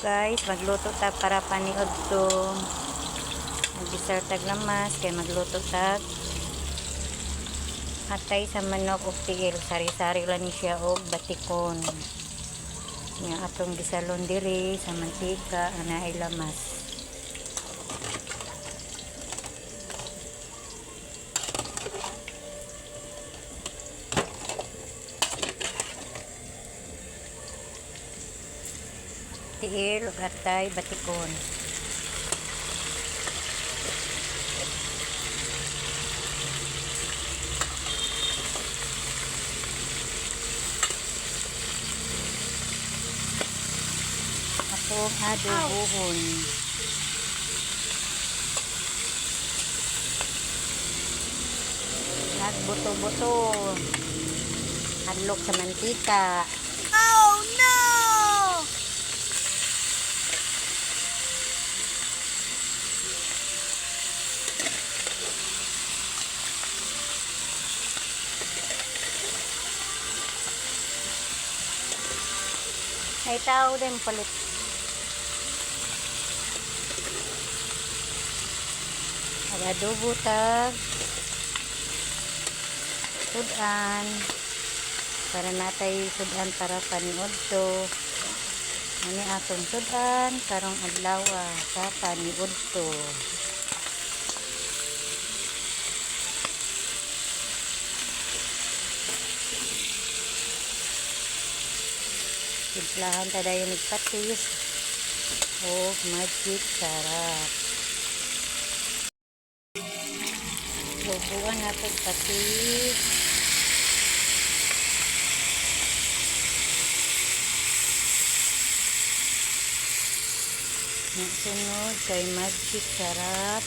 Guys, magluto ta para paniudto. Magisar tag lamas kay magluto tag atay sa manok og tiil, sari-sari lang ni siya og batikon. Nga atong gisalon diri sa mantika ana ay lamas. Tiil ug atay batikon. Atong adobohon. Nagbuto-buto. Hadlok sa mantika. Oh no! Ay tao din palit. Ag adobo tag sudan para natay sudan para paniudto. Ani atong sudan karong adlaw sa paniudto. Timplahan ta dayon og patis o Magic Sarap. Bubuan nato patis. Sunod kay Magic Sarap.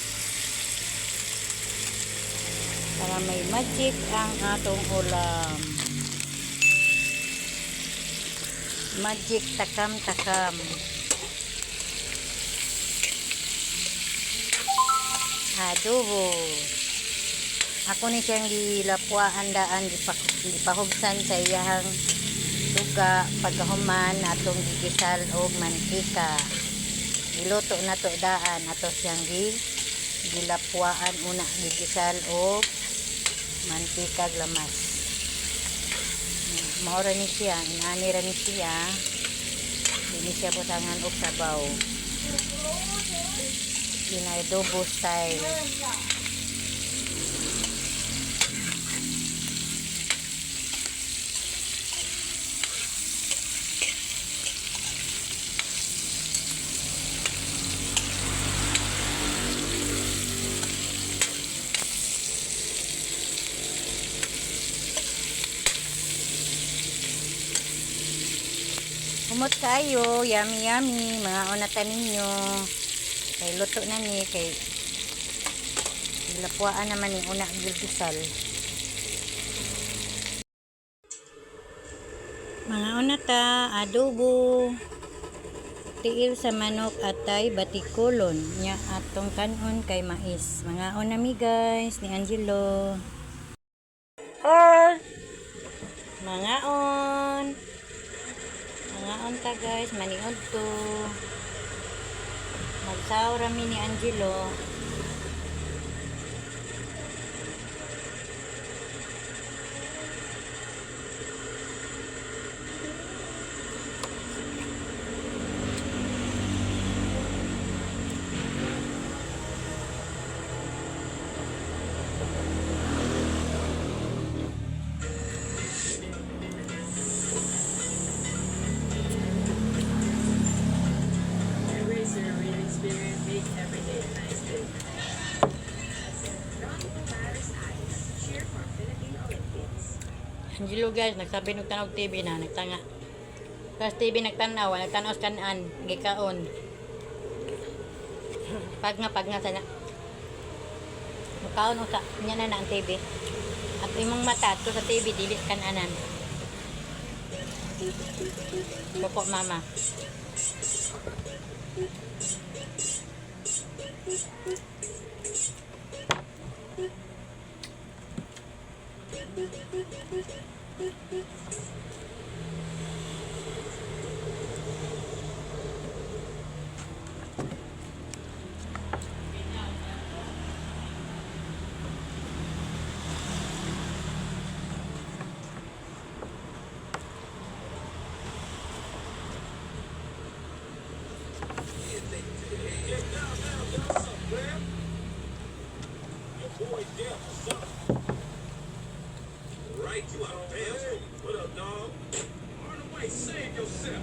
Para may magic ang atong ulam. Magic takam-takam. Adobo. Ako ni siyang gilapwaan daan, gipahubsan sa iyahang duga, pagkahuman atong gigisal og mantika. Giluto na to daan, ato siyang gilapwaan una, gigisal og mantika ug lamas. Mao ra ni siya, inani ra ni siya. Di ni siya butangan og sabaw. Ginadobo style. Humot kayo, yummy yummy, mga una ta ninyo. Kay luto na ni, kay gilapwaan naman ni una gilgisal. Mga una ta, adobo. Tiil sa manok atay batikolon. Nya atong kanon kay mais. Mga una mi, guys, ni Angelo. Hi! Mangaon. Mangaon ta, guys, maniud to. Magsawra mi ni Angelo. Embrace your real spirit, make every day a nice day. Paris Ice. Cheer for Philippine Olympians. Angelo, guys, nagsabi ng tanog TV na, nagtanga. Tapos TV nagtanaw, nagtanaw sa kanaan, gikaon. Pag nga sana. Mukaon usa, niya na na ang TV. At imong mata to sa TV, dili sa kananan. Opo, mama. Right, you out of bounds, homie. What up, dog? Run away, save yourself.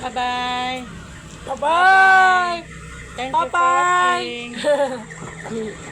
Bye-bye. Bye-bye! Thank you for Bye-bye. watching.